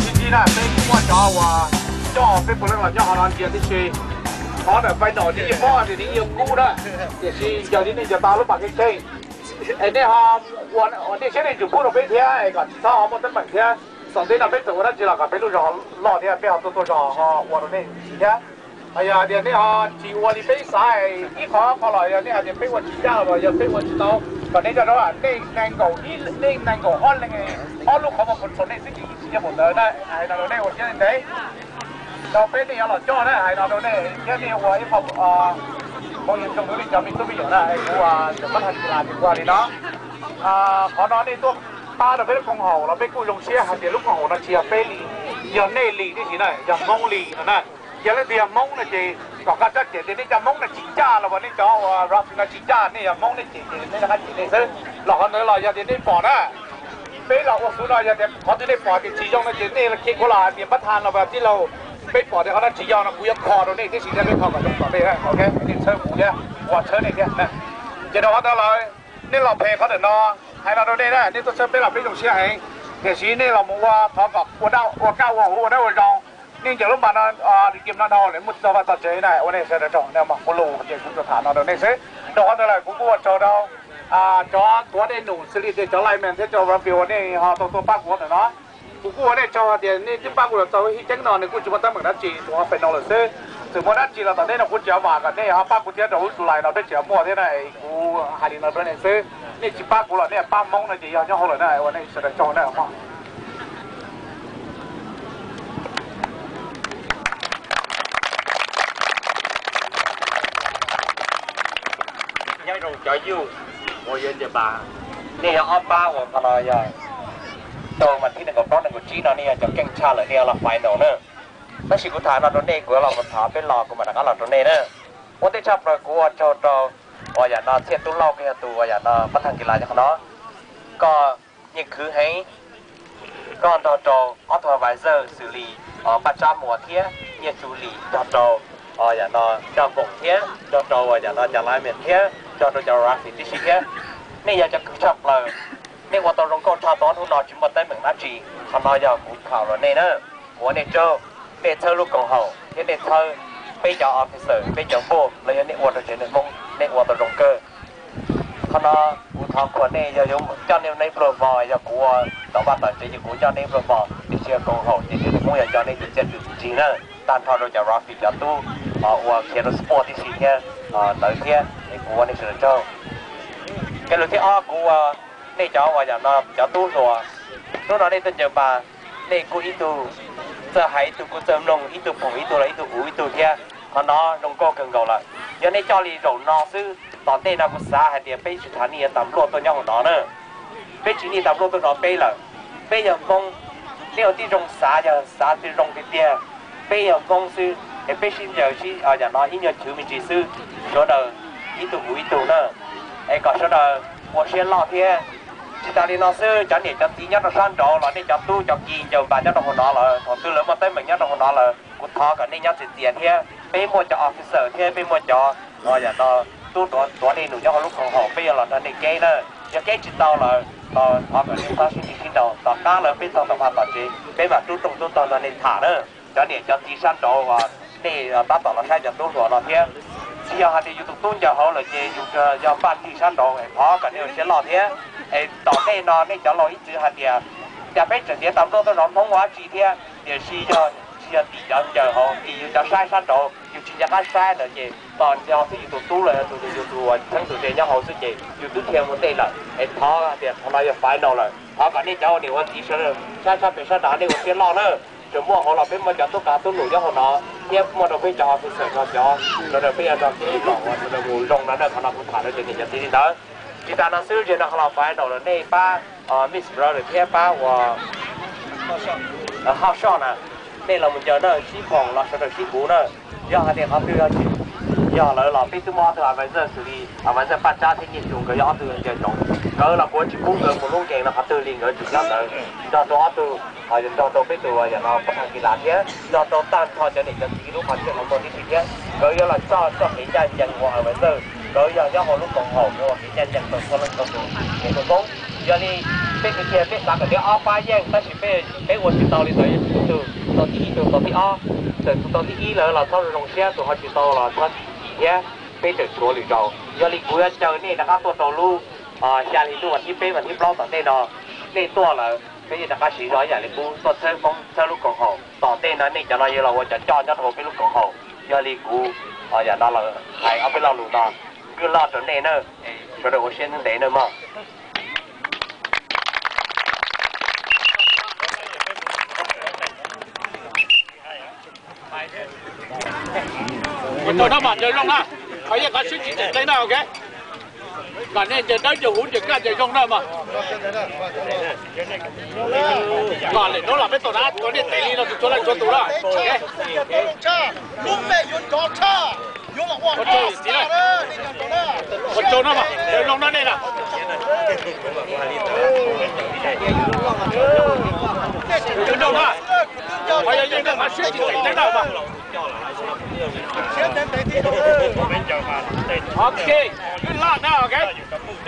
Tib si na peb kuj muaj cov uas coj peb puav leej los nyob hauv no ntsia tib si. Qhov ntawm final nej yeej paub tias nej yuav kub na, tiam sis yog li nej nco tau lub pas kev kheej es nej ho ua nej siab nej tsum pub rau peb thiab es kom tsis txhob ho muaj teeb meem thiab. Xaus ntev no peb txawm ua dab tsi los kom peb lub zog loj thiab peb ho tuaj tuaj zog ho ua rau nej thiab. Yog tias nej ho tsis ua li peb xav ib qho qho los yog nej hais tias peb ua tsis ncaj los yog peb ua tsis tau, kom nej nco ntsoov nej nees nkaum ib, nej nees nkaum ob leeg, ob lub qhov muag control nej xwb ces tsis yog pom ntawd na. Hais no rau nej ua siab ntev, rau peb nej yuav los coj na, hais no rau nej thiab nej ua ib qho phooj ywg zoo rau nej cov me tub me nyuam na. Kuv ua cov pab hais tias kuv hais li no, qhov no nej tuaj pab rau peb lub koom haum los peb kuj zoo siab hais tias lub koom haum no tsis yog peb li, yog nej li tib si na, yog Hmoob li no na. Yog leej twg yog Hmoob no ces kom koj txhob cem tias nej cov Hmoob no tsis ncaj los nej cov uas rugby no tsis ncaj, nej yog Hmoob nej cem ces nej rov qab cem nej xwb. Los qhov ntawd los yog tias nej pom na, peb los ua xwb no yog tias qhov twg nej pom tias tsis zoo no ces nej khiav kuv los hais tias pab thaj los tij laug, peb pom tias qhov no tsis yog no kuv yuav kho rau nej tib si thiab peb kho kom zoo kom peb, ok, nej txhawb kuv thiab kuv txhawb nej thiab. Ces rau qhov ntawd lawm, nej los phem qhov ntawm no, hais no rau nej na, nej tuaj txhawb peb los peb zoo siab heev, tiam sis nej los mus ua thov kom ua dab ua kaj ua huv ua dab ua zoo. Nej ncaws lub npas no, game no dhau lawm muaj txog vaj txog tsev na, ua nej sawv daws tsaug, nej mog kuv lus ces kuv tsuas tham no rau nej xwb. Rau qhov ntawd lawm kuv kuj ua tsaug rau cov tuav dej num xws li tias cov lineman thiab cov rugby uas nej ho tau tuaj pab kuv ntawm no. Kuv kuj ua nej tsaug hais tias nej twb pab kuv los txog lub hib ceeb no, nws kuj tsis muaj teeb meem dab tsi, tsuas final lawm xwb. Txawm muaj dab tsi los tom ntej no kuv tseem vam kom nej ho pab kuv thiab rau lub July no peb tseem muaj thiab na, kuv hais li no rau nej xwb. Nej tsis pab kuv los nej pab Hmoob no ces yog nyob hauv lawm na, ua nej sawv daws tsaug na mog. Nyob zoo cov youth uas yuav ncaws npas, nej yog ob pab uas qhov no yog tau mas thib nees nkaum plaub nees nkaum tsib no nej yog cov keej tshaj lawm nej yuav los final na. Tab sis kuv tham no rau nej, kuv yuav los mus thov peb los kuv mam rov qab los rau nej na. Ua ntej tshaj plaws kuv ua tsaug rau uas yam no Txhiaj Tub Lauj, koj yog tus uas yam no pab thaj kis las nyob qhov no. Koj yeej khwv heev, koj nrog rau ob tug advisor xws li Paj Tsab Muas thiab Nyiaj Tsu Lis, nrog rau yam no Caj Npoom thiab nrog rau uas yam no cov lineman thiab nrog rau cov rugby tib si thiab. Nej yog cov khwv tshaj plaws, nej ua tau zoo nkauj tshaj tau ob hnub no tsis muaj teeb meem dab tsi. Qhov no yog kuv khaum los nej na, kuv ua nej tsaug, nej txhawb lub koom haum thiab nej txhawb peb cov officer, peb cov npuj los yog nej ua rau tsev neeg Hmoob nej ua tau zoo kawg. Qhov no kuv thov qhuas nej, yog yuav coj nej ib pluag vog, yog kuv ua tom vaj tom tsev ces kuv coj nej ib pluag vog, tiam sis yog koom haum ces tsev neeg Hmoob yog coj nej tus txiaj tus ntsig na, tag nrho rau cov rugby cov tub uas khiav rau sport tib si thiab ntawd thiab es kuv ua nej sawv daws tsaug. Kev lus thib ob kuv ua nej cov uas yam no cov tub hluas, hnub no nej tuaj ncaws npas, nej kuj ib tug txawj hais, ib tug kuj txawj mloog, ib tug phoom ib tug los ib tug uv ib tug thiab. Qhov no zoo nkauj kawg nkaus lawm. Yog nej coj li zaum no xwb, tom ntej no kuv xav hais tias peb tsis tham nej yuav tas npluaj tuaj nyob hauv no na. Peb tsis nej tas npluaj tuaj nrog peb lawm. Peb yog Hmoob, nej ua tib zoo xav, yog xav tsis zoo tiag tiag. Peb yog Hmoob xwb es peb sib ncaws sib yam no ib nyuag chwv me ntsis xwb, sawv daws ib tug uv ib tug na, es kom sawv daws ua siab loj thiab. Tsis tas li no xwb, cov niam cov txiv nyob rau sab nraud los nej cov tub cov ki ncaws npas nyob rau hauv no lawm, thaum twg lawv muaj teeb meem nyob rau hauv no lawm, kuv thov kom nej nyob txias txias thiab. Peb muaj cov officer thiab peb muaj cov yam no tub tuav dej num nyob hauv lub koom haum, peb yuav los nrog nej keb na. Yog keb tsis tau lawm, thov kom nej txhob sib ntsib sib nraus, tom qab lawm peb txog tom vaj tom tsev peb mam rub rooj rub tog nrog nej tham na. Cov niam cov txiv sab nraud uas nej tab tom los saib cov tub hluas no thiab, tsis yog hais tias yus tus tub ncaws hauv lawm ces yus yog npaj nrig sab nraud, es thov kom nej ua siab loj thiab. Es tom ntej no nej cov laus ib txwm hais tias, cas peb tseem tiav tas npluaj tuaj zov Hmoob ua dab tsi thiab, tiam sis yog tsis yog tim cov ncaws hauv, tim yus cov saib sab nraud, yus tsis nco qab saib lawm ces tos nco xwb yus tus tub los yog tus yus tus uas txheeb tus ze nyob hauv xwb ces yus twb dhia mus ntej lawm. Es thov tias qhov no yog final lawm, thov kom nej cov ua niam ua txiv sawv daws sab sab pem sab nrad nej ua siab loj na. Tseem muaj hauv los peb muaj cov tub qav tub num nyob hauv no thiab muaj rau peb cov officer no cov sawv daws peb yuav nrog keb kom ua sawv daws mus zoo no na. Qhov no kuv tham rau cov niam cov txiv li ntawd. Tsis tas no xwb, zaum no ho los final lawm, nej pab Miss Brother thiab pab uas Haj Soj na, nej los mus ncaws na, sib phoom los sawv daws sib puv na. Yog hais tias qhov twg yog lawv los peb twb muaj ob tug advisor xws li advisor Paj Tsab thiab Nyiaj Tsu, nkawd yog ob tug ncaws zoov, nkawd los kuv tsis pub nkawd mus lub game no qhov twg li, nkawd tseem nyob ntawd nrog rau ob tug, nrog rau peb tus yam no pab thaj kis las thiab nrog rau tag nrho cov niam cov txiv lub qhov tsiaj qhov muag tib si thiab. Nkawd yuav los txoj txoj kev ncaj ncees ua advisor, nkawd yog nyob hauv lub koom haum ua kev ncaj ncees rau txhua leej txhua tus kev mus Hmoob. Yog li Peb kwv tij peb xav kom tias ob pab yeej, tab sis peb, peb ua tsis tau li ntawd, yog tus tau thib ib, tus tau thib ob, txawm tus tau thib ib lawm los txhob zoo siab, tus ho tsis tau los txhob chim thiab, peb tseem tshuav lwm zaus. Yog li kuv yuav caw nej rov qab tuaj rau lub xya hli ntuj vas thib peb vas thib plaub tom ntej no, nej tuaj lawm peb yeej rov qab siv zog ib yam li qub tuaj txhawb Hmoob txhawb lub koom haum. Tom ntej no nej cov no yuav los ua cov coj nyob rau peb lub koom haum. Yog li kuv yam no los hais ob peb lo lus no, good luck rau nej na, sawv daws ua siab ntev ntev na mog. Ua tsaug na mas, ncaws zoo na, qhov yeej qhov swb tsis tseem ceeb na, ok. Kom nej ncaws dawb ncaws huv ncaws kaj ncaws zoo na mas. Kom lwm hnub los peb tau rov qab tuav nej tes li no tus tshuav leej tshuav tus na. Ua tsaug na mas, ncaws zoo na nej na. Zoo na, qhov yeej qhov swb tsis tseem ceeb na mas. Ok, good luck na, ok.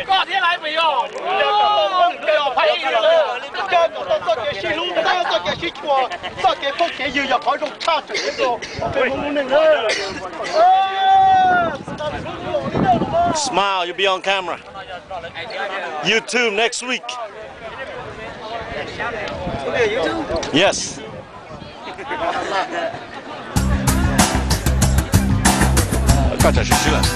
Koj thiab lawv puas yog, puas yog phaj ib lawm? Coj kom tau txoj kev sib hlub, txoj kev sib tshua, txoj kev phooj kev ywg yog qhov zoo tshaj tseem ceeb rau peb Hmoob lub neej na. Smile, you'll be on camera. YouTube next week. Yes. Koj tsam swb swb lawm.